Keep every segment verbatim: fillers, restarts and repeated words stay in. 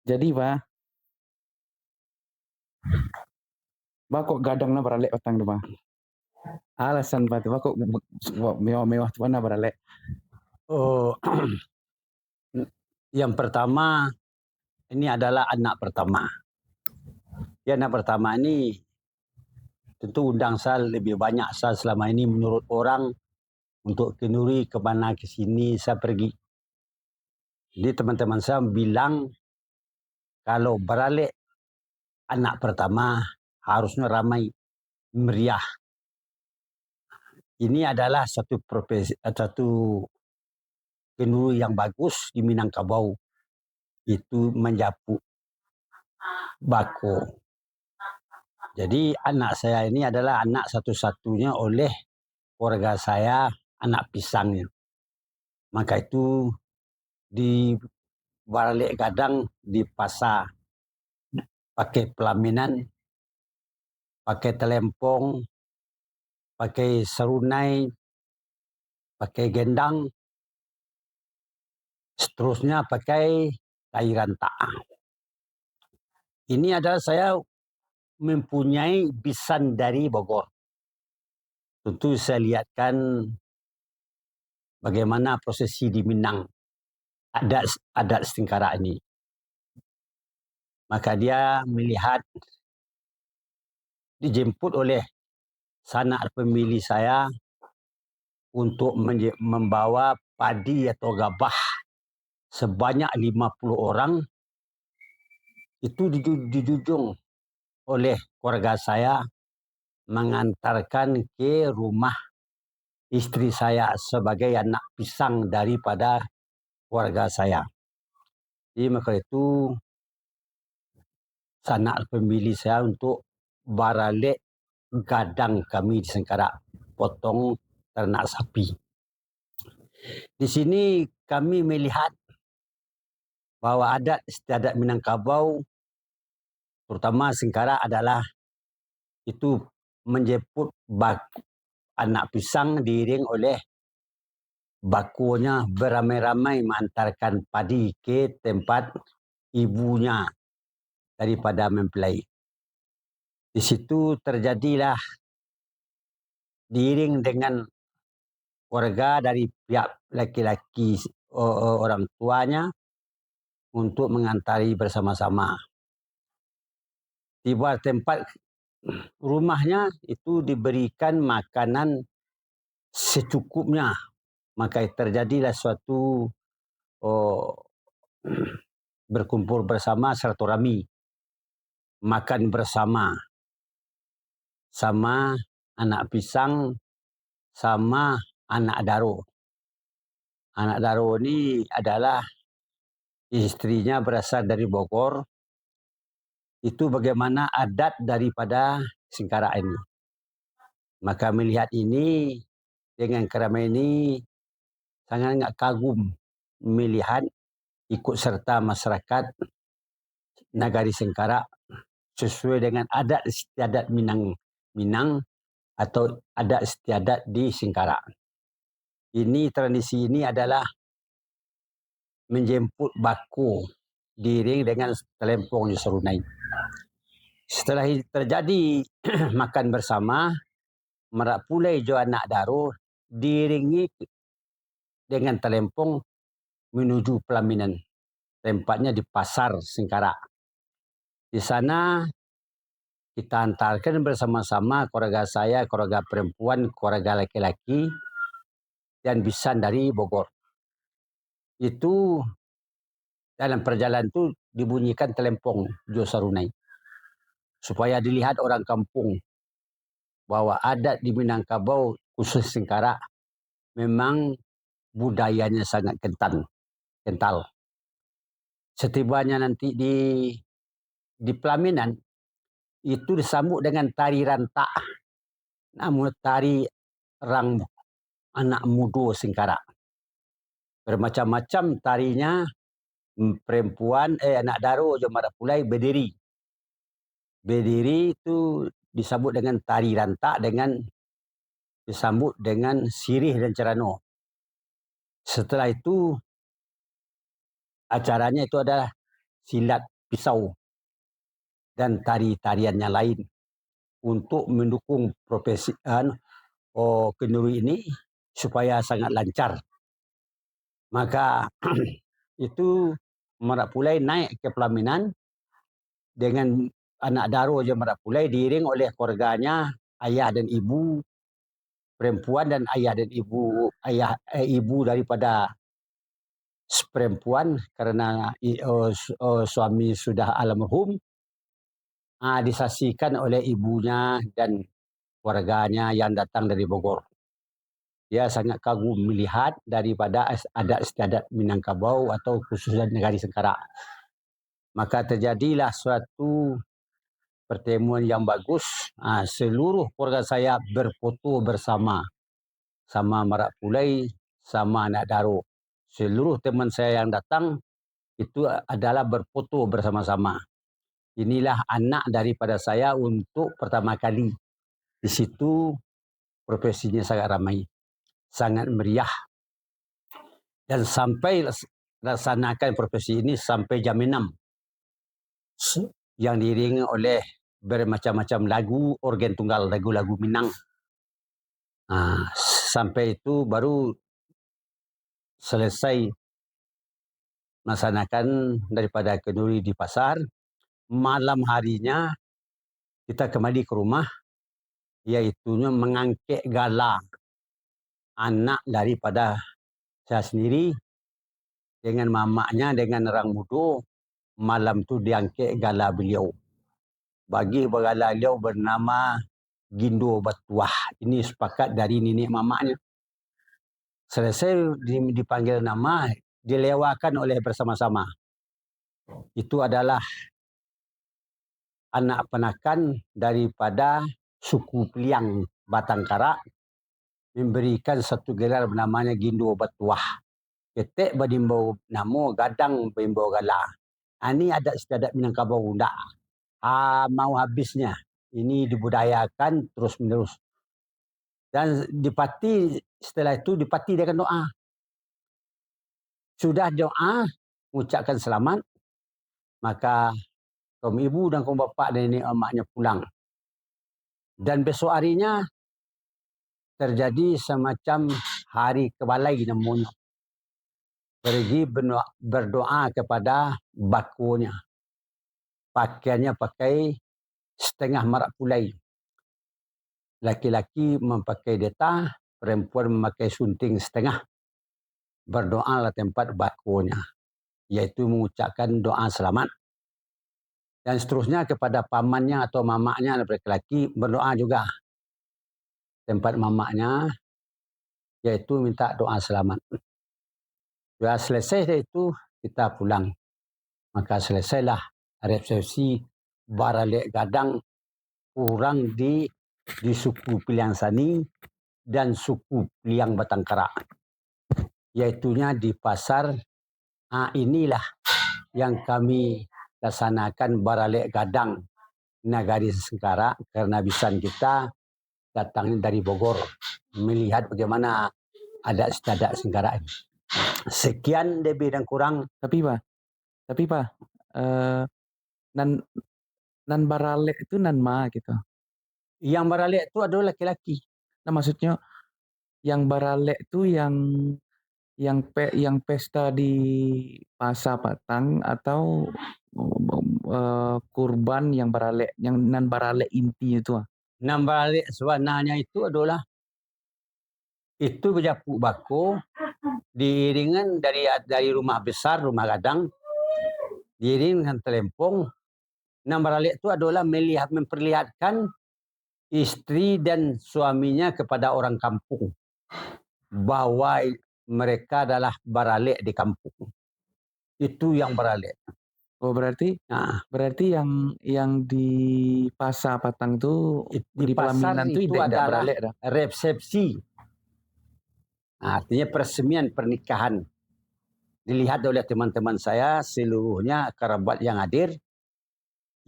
Jadi, Bah, Bah, kok gadang nah baralek patang tu, Bah? Alasan Bah tu, Bah, kok mewah-mewah tu, Bah, nah baralek? Oh, yang pertama, ini adalah anak pertama. Ya, anak pertama ini tentu undang sa lebih banyak sa selama ini menurut orang untuk kenduri ke mana ke sini sa pergi. Jadi, teman-teman sa bilang, kalau baralek anak pertama, harusnya ramai, meriah. Ini adalah satu profesi, satu kenduri yang bagus di Minangkabau, itu manjapuk bako. Jadi, anak saya ini adalah anak satu-satunya oleh keluarga saya, anak pisangnyo. Maka itu, di baralek gadang di pasa, pakai pelaminan, pakai telempong, pakai sarunai, pakai gendang, seterusnya pakai tai rantak. Ini adalah saya mempunyai bisan dari Bogor. Tentu saya lihatkan bagaimana prosesi di Minang, adat, adat Singkarak ini. Maka dia melihat dijemput oleh sanak famili saya untuk menje-, membawa padi atau gabah sebanyak lima puluh orang, itu diju-, dijunjung oleh keluarga saya mengantarkan ke rumah isteri saya sebagai anak pisang daripada keluarga saya. Jadi, maka itu, sanak famili saya untuk baralek gadang kami di Singkarak, potong ternak sapi. Di sini kami melihat bahwa adat istiadat Minangkabau, terutama Singkarak, adalah itu menjemput bak-, anak pisang diiring oleh bakunya beramai-ramai mengantarkan padi ke tempat ibunya daripada mempelai. Di situ terjadilah diiring dengan warga dari pihak laki-laki, o-, o-, orang tuanya untuk mengantari bersama-sama. Tiba tempat rumahnya itu diberikan makanan secukupnya, maka terjadilah suatu, o, berkumpul bersama, silaturahmi, makan bersama, sama anak pisang, sama anak daro. Anak daro ni adalah istrinya berasal dari Bogor. Itu bagaimana adat daripada Singkarak ini. Maka melihat ini, dengan keramaian ini, sangat-sangat kagum melihat ikut serta masyarakat Nagari Singkarak sesuai dengan adat istiadat Minang, Minang atau adat istiadat di Singkarak. Ini, tradisi ini adalah menjemput bako diiring dengan talempong jo sarunai. Setelah i-, terjadi makan bersama, marak pulai jo anak daro diiringi dengan talempong menuju pelaminan, tempatnya di Pasar Singkarak. Di sana kita antarkan bersama-sama keluarga saya, keluarga perempuan, keluarga laki-laki, dan bisan dari Bogor. Itu dalam perjalanan tu dibunyikan talempong jo sarunai, supaya dilihat orang kampung bahwa adat di Minangkabau, khusus Singkarak, memang budayanya sangat kentan-, kental. Setibanya nanti di, di pelaminan, itu disambut dengan tari rantak, namun tari rang anak mudo Singkarak. Bermacam-macam tarinya, m-, perempuan, eh, anak daro jo marak pulai bediri. Bediri tu disambut dengan tari rantak, dengan disambut dengan sirih dan carano. Setelah itu, acaranya itu adalah silat pisau, dan tari-tarian yang lain untuk mendukung profesi, an-, oh, kenduri ini supaya sangat lancar. Maka, itu Merak Pulai naik ke pelaminan dengan anak daro jo Merak Pulai diiring oleh keluarganya, ayah dan ibu perempuan dan ayah dan ibu, ayah, eh, ibu daripada si perempuan karena i-, oh, su-, oh, suami sudah almarhum, ah, disaksikan oleh ibunya dan keluarganya yang datang dari Bogor. Dia sangat kagum melihat daripada as-, adat istiadat Minangkabau atau khususnya Nagari Sengkarak. Maka terjadilah suatu pertemuan yang bagus, ah, seluruh keluarga saya berfoto bersama, sama Merak Pulai, sama anak daro. Seluruh teman saya yang datang itu adalah berfoto bersama-sama. Inilah anak daripada saya untuk pertama kali. Di situ profesinya sangat ramai, sangat meriah. Dan sampai las-, laksanakan profesi ini sampai jam enam. Se-, yang diiringi oleh bermacam-macam lagu, organ tunggal, lagu-lagu Minang. Ah, sampai itu baru selesai melaksanakan daripada kenduri di pasar. Malam harinya, kita kembali ke rumah, yaitunyo mangangkek gala anak daripada saya sendiri dengan mamaknya, dengan urang mudo, malam tu diangkek gala beliau. Bagi bagala beliau bernama Gindo Batuah. Ini sepakat dari niniak mamaknya. Selesai di-, dipanggil nama, dilewakan oleh bersama-sama. Itu adalah anak panakan daripada suku Piliang Batang Karak, memberikan satu gelar bernamanya Gindo Batuah. Ketek badimbau namo, gadang baimbau gala. Ah, ini adat istiadat Minangkabau, ndak, ah, mau habisnya. Ini dibudayakan terus-menerus. Dan dipati, setelah itu dipati dengan doa. Sudah doa, mengucapkan selamat, maka kaum ibu dan kaum bapak dan nenek mamaknya pulang. Dan besok harinya terjadi semacam hari kebalai namonyo. Pergi beno-, berdoa kepada bakonya. Pakaiannya pakai setengah Merak Pulai. Laki-laki memakai deta, perempuan memakai sunting setengah. Berdoalah tempat bakonya, yaitu mengucapkan doa selamat. Dan seterusnya kepada pamannya atau mamaknya laki-laki berdoa juga tempat mamaknya, yaitu minta doa selamat. Sudah selesai dari itu, kita pulang. Maka selesailah resepsi baralek gadang urang di, di suku Piliang Sani dan suku Piliang Batang Karak, yaitunya di pasar. Ah, inilah yang kami laksanakan baralek gadang Nagari Sengkarak, karena bisan kita datangnya dari Bogor, melihat bagaimana adat istiadat Sengkarak ini. Sekian lebih dan kurang. Tapi, Pak, tapi, Pak, eh, nan, nan baralek tu nan ma gitu? Yang baralek tu adalah laki-laki. Nah, maksudnya yang baralek tu yang, yang pe-, yang pesta di Pasa Patang atau, eh, kurban yang baralek, yang nan baralek inti tu ah? Nan baralek sebenarnya itu adalah itu bajapuk bako, diiringan dari, dari rumah besar, rumah gadang, diiring dengan telempong. Nan baralek tu adalah melihat, memperlihatkan isteri dan suaminya kepada orang kampung bahwa mereka adalah baralek di kampung. Itu yang baralek. Oh, berarti, ah, berarti yang, yang di Pasa Patang tu, it-, di di pasar pelaminan tu itu indak, indak adalah baralek dah? Resepsi. Artinya peresmian pernikahan. Dilihat oleh teman-teman saya, seluruhnya kerabat yang hadir,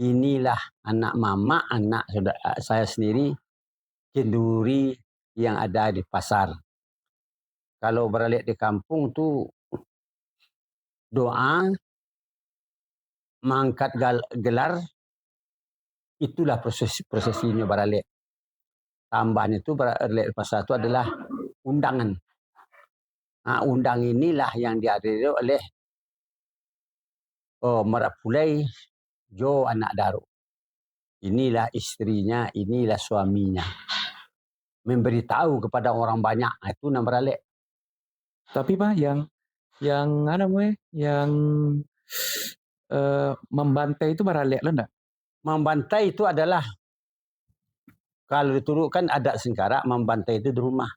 inilah anak mamak, anak saudara saya sendiri, kenduri yang ada di pasar. Kalau baralek di kampung tu, doa, maangkat gal-, gelar, itulah proses-, prosesinyo baralek. Tambahnyo tu, baralek pasa tu adalah undangan. Ha, undang inilah yang dihadiri oleh, oh, marapulai jo anak daro. Inilah istrinya, inilah suaminya. Memberitahu kepada orang banyak, ha, itu nan baralek. Tapi, Pak, yang, yang, anu, eh, yang, eh, mambantai itu baralek lo ndak? Mambantai itu adalah, kalau diturutkan adat singkarak, mambantai itu di rumah.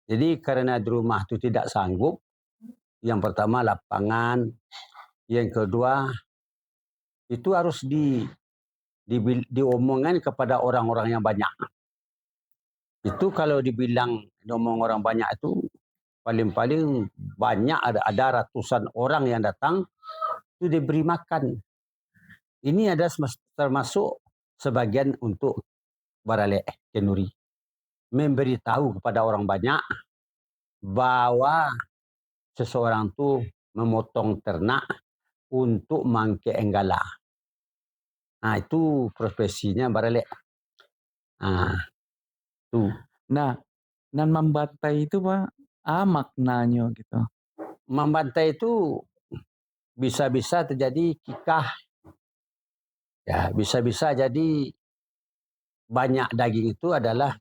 Jadi, karena di rumah tu tidak sanggup, yang pertama lapangan, yang kedua, itu harus di, di, diomongkan kepada orang-orang yang banyak. Itu kalau dibilang diomong orang banyak tu, paling-paling banyak ada, ada ratusan orang yang datang, tu diberi makan. Ini ada semas-, termasuk sebagian untuk baralek kenduri. Memberitahu kepada orang banyak bahwa seseorang tu memotong ternak untuk mangkek enggala. Nah, itu profesinya baralek. Ah, tu. Nah, nan mambantai itu, Pak, a maknanyo gitu? Mambantai itu bisa-bisa terjadi kikah. Ya, bisa-bisa jadi banyak daging itu adalah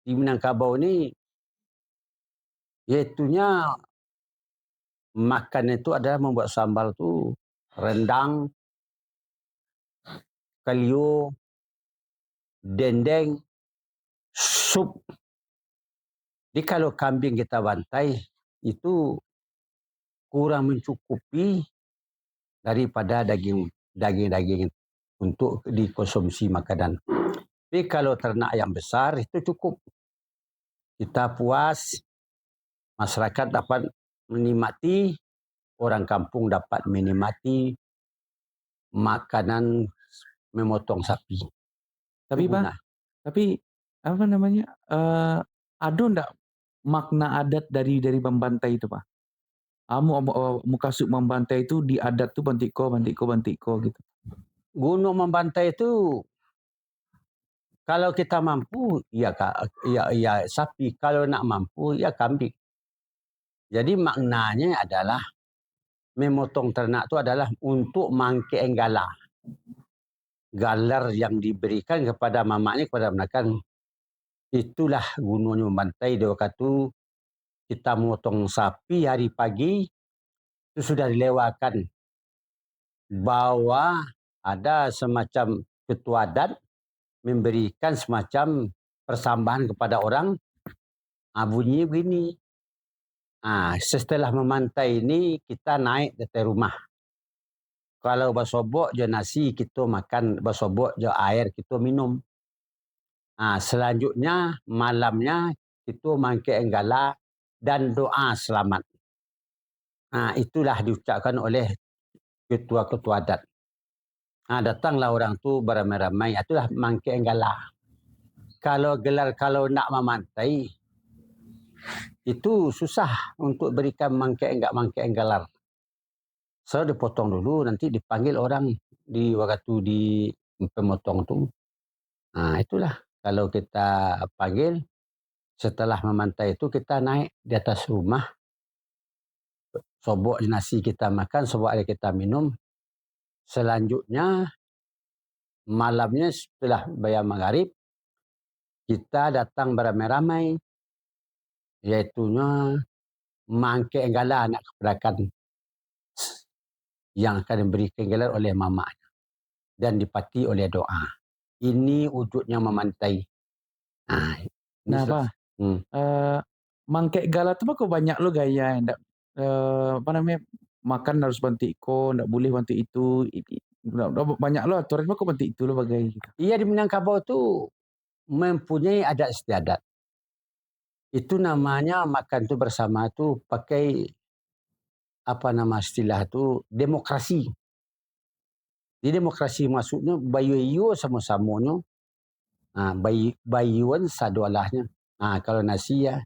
di Minangkabau ni, yaitunya makan itu adalah membuat sambal tu rendang, kalio, dendeng, sup. Jadi kalau kambing kita bantai, itu kurang mencukupi daripada daging, daging-daging untuk dikonsumsi makanan. Tapi kalau ternak yang besar, itu cukup. Kita puas, masyarakat dapat menikmati, orang kampung dapat menikmati makanan memotong sapi. Tapi, Pak, tapi, apa namanya, eh, ado ndak makna adat dari, dari mambantai itu, Pak? Amu, amu, amu kasuk mambantai tu di adat tu bantik ko, bantik ko, bantik ko gitu. Guno mambantai tu, kalau kita mampu, ya ka-, ya, ya sapi. Kalau nak mampu, ya kambing. Jadi maknanya adalah memotong ternak tu adalah untuk mangkek enggala. Galar yang diberikan kepada mamaknya, kepada kamanakan, itulah gunonyo mambantai di wakatu kita motong sapi hari pagi, itu sudah dilewakan bahwa ada semacam ketua adat memberikan semacam persambahan kepada orang, ah, bunyi begini. Ah, setelah mambantai ini, kita naik di ateh rumah. Kalau basobok jo nasi, kito makan, basobok jo air, kito minum. Ah, selanjutnya, malamnya, kito mangkek enggala dan doa selamat. Ah, itulah diucapkan oleh ketua-ketua adat. Ah, datanglah orang tu baramai-ramai, ah, itulah mangkek enggala. Kalau gelar, kalau nak mambantai, itu susah untuk berikan mangkek enggak, mangkek enggalar. So, dipotong dulu, nanti dipanggil orang di wakatu di pemotong tu. Nah, itulah, kalau kita panggil, setelah mambantai tu, kita naik di atas rumah, sobok nasi kita makan, sobok air kita minum. Selanjutnya, malamnya setelah bayar magharib, kita datang baramai-ramai, yaitunyo mangkek enggala anak kapanakan yang akan diberikan gelar oleh mamaknya dan dipati oleh doa. Ini wujudnya mambantai. Ah, ini Nah, sus-, Pak, hmm. eh, mangkek gala tu bako banyak lo gaya, ndak, eh, apa namanya, makan harus bantik ko, ndak boleh bantik itu, i-, i-, ndak, ndak, banyak lo aturan bako bantik itu lo bagai gitu. Iya, di Minangkabau tu mempunyai adat istiadat. Itu namanya makan tu bersama tu pakai, apa nama istilah tu, demokrasi. Di demokrasi maksudnyo, bayo-iyo samo-samonyo, ha, bai-, bayoan sadolahnyo. Ha, kalau nasi, ya,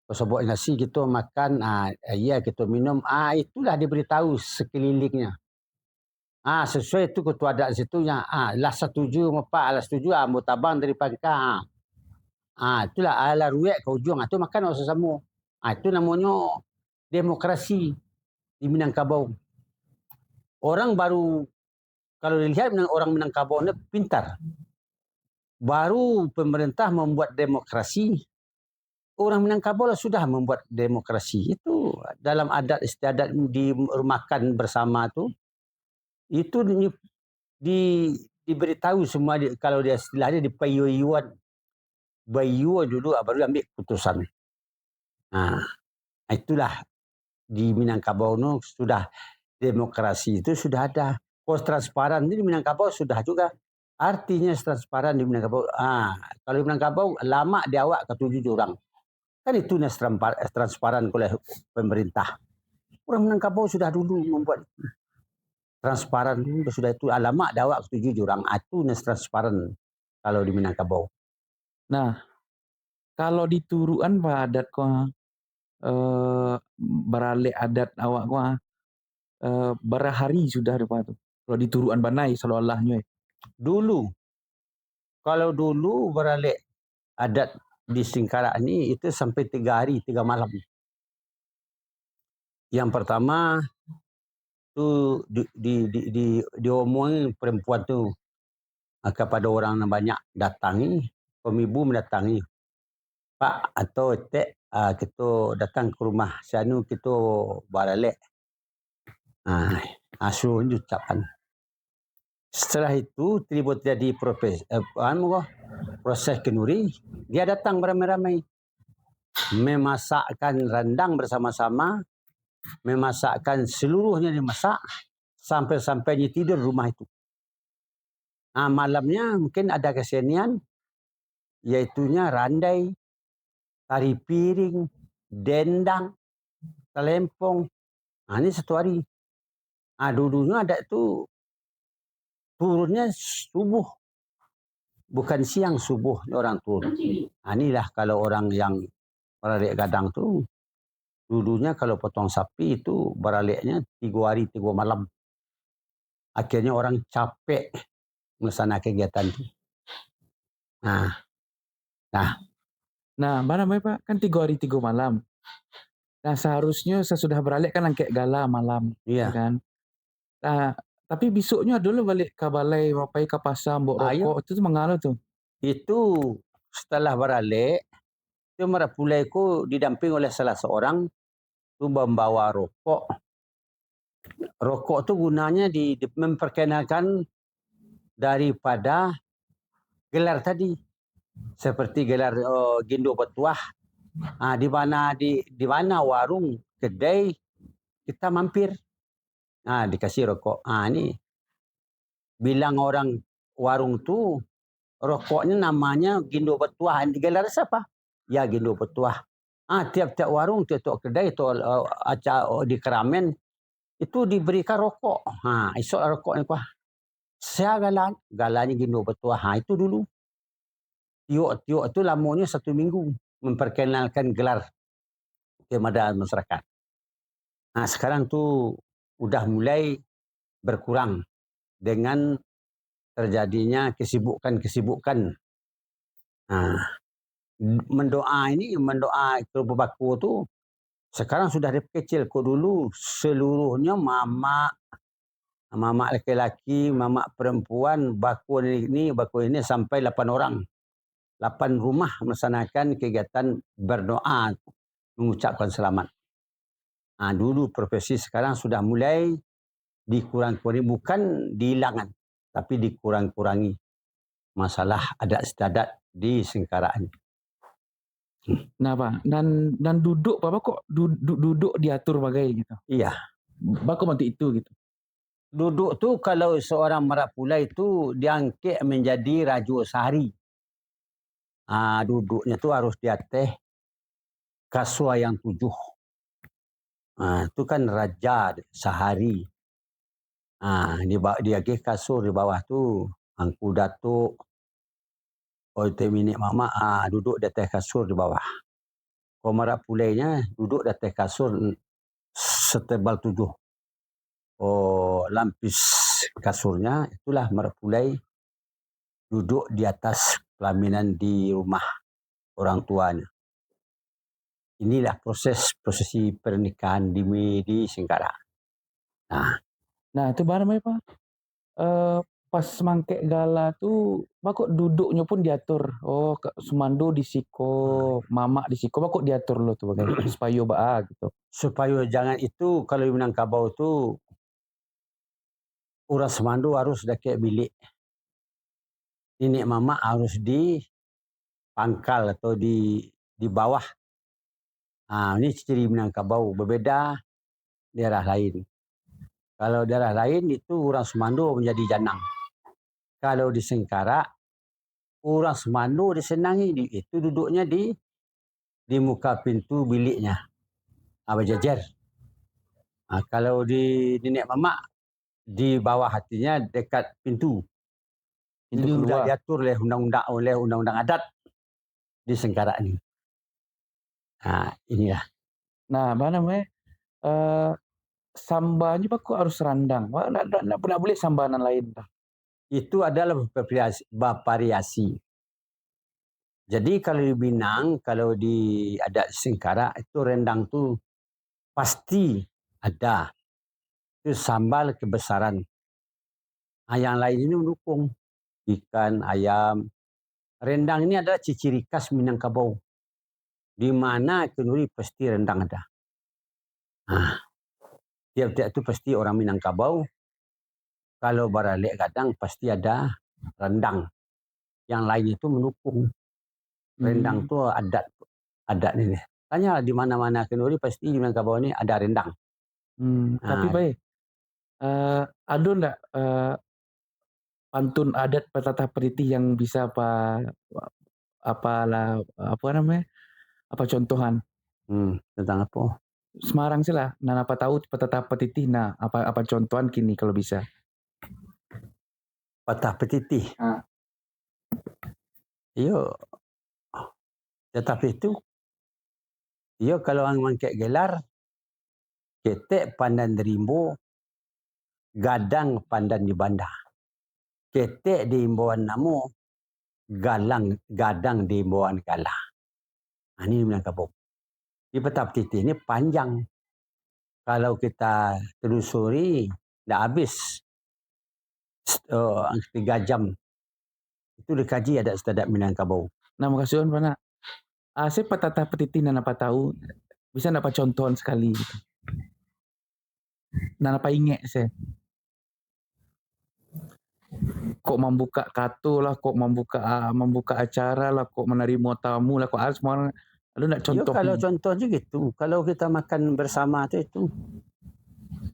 sobok nasi kito makan, ha, iya kito minum, ha, itulah diberitahu sekelilingnyo. Ah, sesuai tu ketua adat situ nya. Ah, lah satuju mapak, lah satuju, ah, ambo tabang dari pangka. Ah, itulah, ah, lah ruwet ka ujuang, ah, tu makan awak sasamo. Ah, itu namonyo demokrasi di Minangkabau. Orang baru, kalau dilihat Minang-, orang Minangkabau ni pintar. Baru pemerintah membuat demokrasi, orang Minangkabau lah sudah membuat demokrasi. Itu dalam adat istiadat di rumah makan bersama tu, itu di, di, diberitahu semua di, kalau dia istilah dia dipaiyo-iyoan. Baiyo dulu, ah, baru ambil keputusan. Nah, itulah di Minangkabau tu sudah demokrasi itu sudah ada. Kalau transparan ni di Minangkabau sudah juga. Artinya transparan di Minangkabau, ah, kalau di Minangkabau, lamak di awak katuju jo urang. Kan itu nan transpa-, transparan oleh pemerintah. Urang Minangkabau sudah dulu membuat transparan tu, sudah itu, ah, lamak di awak katuju jo urang. Ah, itu nan transparan kalau di Minangkabau. Nah, kalau di Turuan, Pak, adat ko, eh, baralek adat awak ko, eh, bara hari sudah tu, Pak, tu? Kalau di Turuan banai, salah-salahnyo, eh. Dulu, kalau dulu baralek adat di Singkarak ni, itu sampai tiga hari, tiga malam. Yang pertama, tu di, di, di, di, diomongi perempuan tu, ah, kepada orang nan banyak datangi, pemibu mendatangi, "Pak atau Tek, ah, kito datang ka rumah si anu, kito baralek." Ah, asuh diucapkan. Setelah itu, tibo terjadi propes-, eh, anu ko, proses kenduri, dia datang beramai-ramai. Memasakkan randang bersama-sama, memasakkan seluruhnya dimasak, sampai-sampainya tidur di rumah itu. Ah, malamnya mungkin ada kesenian, yaitunya randai, tari piring, dendang, talempong. Ah, ini satu hari. Ah, dulunyo adat tu turunnya subuh. Bukan siang, subuh orang turun. Ah, inilah kalau orang yang baralek gadang tu, dulunya kalau potong sapi itu baraleknya tigo hari, tigo malam. Akhirnya orang capek melaksanakan kegiatan tu. Nah. Nah. Nah, bana bae, Pak. Kan tigo hari, tigo malam. Nah, seharusnyo sasudah baralek kan angkek gala malam, Iya. ya kan? Nah, tapi bisoknyo ado lo balik ka balai, pai ka pasa, ambok Ah, iyo. rokok, itu tu manga lo tu? Itu setelah baralek, tu marapulai ko didamping oleh salah seorang, tu mambawa rokok. Rokok tu gunanya di, di, memperkenalkan daripada gelar tadi. Seperti gelar, eh, Gindo Petuah. Ah, di mana, di, di mana warung, kedai, kita mampir. Ah, dikasih rokok. Ah, ni. Bilang orang warung tu, rokoknya namanya Gindo Petuah. Gelar siapa? Ya, Gindo Petuah. Ah, tiap-tiap warung, tiap-tiap kedai, tu, eh, aca-, di karamen, itu diberikan rokok. Ha, isok lah rokok ni, kuah. Sia gala, galanya Gindo Petuah. Ha, itu dulu. Tiok-tiok tu lamonyo satu minggu memperkenalkan gelar kepada masyarakat. Nah, sekarang tu udah mulai berkurang dengan terjadinya kesibukan-kesibukan. Nah, mendoa ini, mendoa itu bebako tu sekarang sudah diperkecil. Kok dulu seluruhnya mamak, mamak laki-laki, mamak perempuan, bako ini, bako ini sampai lapan orang. Lapan rumah melaksanakan kegiatan berdoa, mengucapkan selamat. Ah, dulu profesi, sekarang sudah mulai dikurang-kurangi, bukan dihilangkan, tapi dikurang-kurangi masalah adat istiadat di Singkarak ni. Hmm. Nah, Pak, nan, nan duduk, Pak, kok du-, du-, duduk diatur bagai gitu? Iya. Bako bantuak itu gitu? Duduk tu kalau seorang marapulai tu diangkek menjadi rajo sahari. Ah, duduknya tu harus di ateh kasua yang tujuh. Ah, tu kan raja sahari. Ah, di ba-, diagih kasur di bawah tu, angku datuk, oitek minik mamak, ah, duduk di ateh kasur di bawah. Kalau marapulainya duduk di ateh kasur setebal tujuh, oh, lapis kasurnya, itulah marapulai duduk di atas pelaminan di rumah orang tuanya. Inilah proses prosesi pernikahan di, di Singkarak. Nah. Nah, tu bana, Pak. Eh, pas mangkek gala tu, bako duduknyo pun diatur. Oh, ka-, sumando di siko, mamak di siko, bako diatur lo tu, bagai, supayo baa gitu. Supayo jangan itu, kalau di Minangkabau tu, urang sumando harus dakek bilik. Niniak mamak harus di pangkal atau di, di bawah. Ha, ini ciri Minangkabau, berbeda daerah lain. Kalau daerah lain itu urang sumando manjadi janang. Kalau di Singkarak, urang sumando disenangi, di, itu duduknya di, di muka pintu biliknya. Ha, bajajar. Ha, kalau di niniak mamak, di bawah, artinya dekat pintu. Pintu keluar. Ini udah diatur oleh undang-undang, oleh undang-undang adat di Singkarak ni. Ha, inilah. Nah, apa namanya? Eh, sambanyo bako harus randang. Wah, ndak, ndak, ndak, ndak boleh samba nan lain tu. Itu adalah bervariasi, bervariasi. Jadi, kalau di Minang, kalau di adat Singkarak, itu rendang tu pasti ada. Itu sambal kebesaran. Ah, yang lain ini mendukung. Ikan, ayam. Rendang ini adalah ciri khas Minangkabau. Di mana kenduri pasti rendang ada. Ah, tiap-tiap tu pasti orang Minangkabau, kalau baralek gadang, pasti ada rendang. Yang lain itu mendukung. Rendang Hmm. tu adat, adat ini. Tanyalah di mana-mana kenduri, pasti di Minangkabau ni ada rendang. Hmm, tapi Ah. baik. Eh, ado ndak, eh, pantun adat patatah patitih yang bisa apa, apalah, apa namanya, apa contohan? Hmm, tentang apa? Semarang sih lah, nan apa tahu patatah patitih, nah, apa, apa contohan kini kalau bisa? Patah patitih. Ha. Iyo, tatapi tu, iyo kalau ang mangkek gelar, ketek pandan di rimbo, gadang pandan di banda. Ketek di imbauan namo, galang, gadang di imbauan gala. Ha, ini Minangkabau. Di patah patitih ni panjang. Kalau kita telusuri, ndak habis, eh, tiga jam. Itu dikaji adat istiadat Minangkabau. Nah, makasih, Wan, Panak. Ah, saya patatah patitih nan apa tahu, bisa ndak pacontohan sekali gitu. Nan apa ingek saya. Kok mambuka kato lah, kok mambuka, ah, mambuka acara lah, kok manarimo tamu lah, kok harus semua. Lalu nak Yo, contoh kalau ni. Contoh je gitu, kalau kita makan bersama tu itu.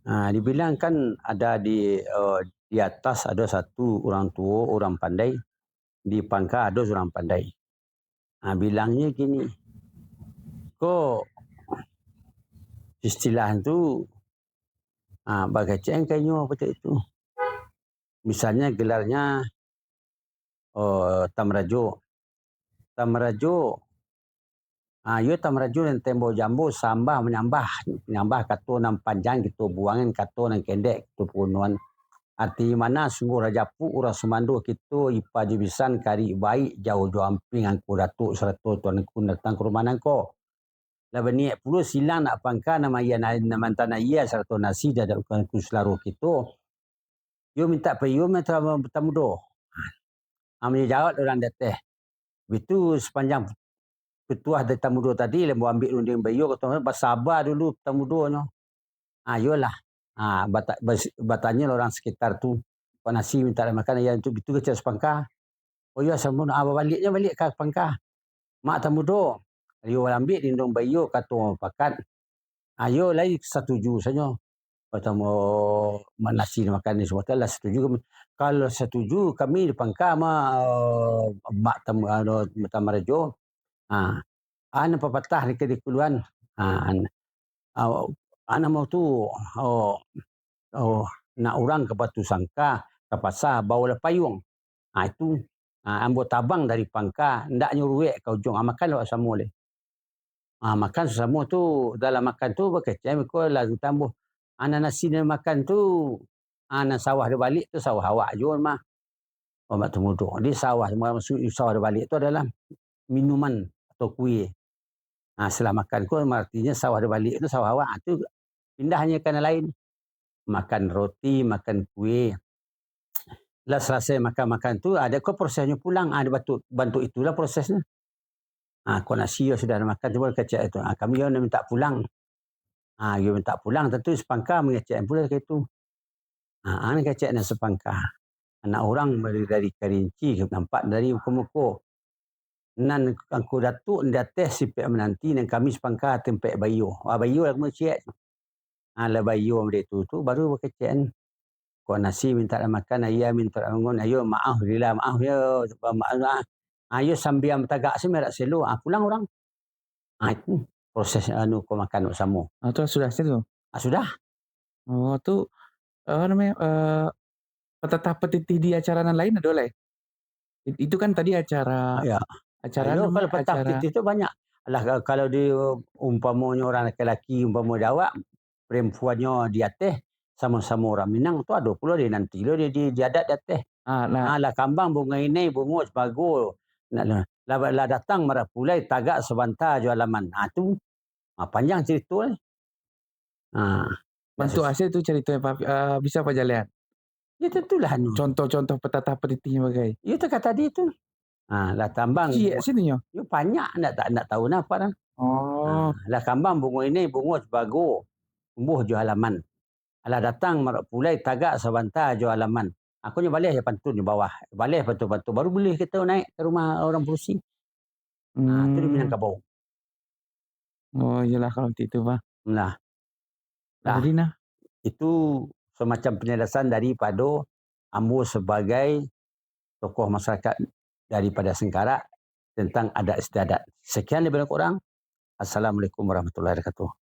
Ha, dibilang kan ada di, eh, di atas ada satu orang tua, orang pandai, di pangka ada orang pandai. Ha, bilangnya gini, kok istilah tu, ha, bagaceng kainyo apa tu. Misalnya gelarnya, oh, Tamarajo. Tamarajo, ha, iyo Tamarajo nan tembo jambo sambah manyambah, manyambah kato nan panjang kito buangan, kato nan kendek kito punuan. Arti mana sungguh rajapu urang sumando kito, ipa jo bisan, karik baik, jauah jo amping, angku datuk sarato tuanku datang ka rumah nangko. Lah baniaik pulo silang nak pangka, nan maya, nan mantan aia sarato nasi, dadak ka selaro kito. Yo mintak payuang, mintak tamudo. Amunyo jawab urang di ateh. Bitu sapanjang pituah dari tamudo tadi, lah ambiak runding baiyo, kato, basaba dulu tamudonyo. Ha, iyolah. Ha, bata-, bas-, batanyo lah urang sekitar tu, "Pak Nasi mintak makan ayam tu, bitu kecek sapangka." "Oh iyo, sampun." Ha, babaliaknyo baliak ka pangka. "Mak tamudo, iyo ambiak runding baiyo," kato pakat. Ha, iyo lai satuju sajo. Patamo, Mak Nasi makan ni semua, lah satuju kami. Kalau satuju kami di pangka ma, Mak Tam-, anu, Tamarajo. Ha, ana papatah di, di kuluan. Ha, an-, au, ana mau tu, oh, oh, nak urang ka Batu Sangka, ka pasa, baolah payuang. Ha, itu, ha, ambo tabang dari pangka, ndak nyo ruwek ka ujuang. Ha, makan awak samo leh. Ha, makan samo tu, dalam makan tu, bakecek, ko lah tambuah. Ana nasi nan makan tu, Ah, nan sawah di baliak tu sawah awak juo mah. Omak tu mudo. Di sawah, maksud sawah di baliak tu adalah minuman atau kue. Ah, setelah makan ko, artinya sawah di baliak tu sawah awak. Ah, tu pindah hanya ka nan lain. Makan roti, makan kue. Lah salasai makan-makan tu, ada ko prosesnyo pulang. Ah, di bantuak, bantuak itulah prosesnyo. Ah, ko nasi yo sudah makan, cubo kecek itu. Ah, kami yo nak minta pulang. Ah, yo minta pulang, tentu si Pangka mangecek pulo ka itu. Ah, ang kecek nan si Pangka. Anak urang dari, dari Karinci, nampak dari muko-muko. Nan angku Datuak di ateh sipek mananti, nan kami si Pangka tempek baiyo. Ah, baiyo lah kami ciek. Ah, lah baiyo dari tu, tu baru bakecek an. Kok nasi minta lah makan, aia minta lah bangun, ayo maaf, rila maaf yo, maaf lah. Ayo sambiang batagak si merak selo, ah, pulang urang. Ah, itu proses anu ko makan samo. Ah, tu sudah situ? Ah, sudah. Oh, tu, apa namanya, eh, petatah petitih di acara nan lain ado lai? It-, itu kan tadi acara, Ya. acara Ayo, nama, kalau petah acara petitih tu banyak. Lah, ka-, kalau di, umpamonyo urang laki-laki, umpamo di awak, perempuannyo di ateh, samo-samo urang Minang tu ado pulo di nanti lo di, di, di adat di ateh. Ah, nah. Ah, lah kambang bungo inai, bungo sebago. Nah, lah, lah, lah datang marapulai, tagak sabanta jo alaman. Ah, tu. Ah, panjang cerito ni. Ah, Bantuak biasa. Asa tu cerito yang pa-, ah, bisa Pak Jalian. Ya, tentulah anu. Contoh-contoh petatah petitih bagai. Ya, tu kata tadi tu. Ah, lah tambang. Ciek sini nyo. Yo banyak, ndak ta-, ndak tahu napa dah. Oh. Ah, lah kambang bungo inai, bungo sebago, tumbuh jo alaman. Alah datang marapulai, tagak sabanta jo alaman. Aku nyo baleh jo pantun di bawah. Baleh pantun-pantun. Baru buliah kito naik ka rumah urang padusi. Ah, tu di Hmm. Minangkabau. Oh, iyolah kalau itu, Pak. Nah. Nah, Jadi, nah. itu semacam penjelasan daripado ambo sabagai tokoh masyarakat daripada Sengkarak tentang adat istiadat. Sekian daripada kurang. Assalamualaikum warahmatullahi wabarakatuh.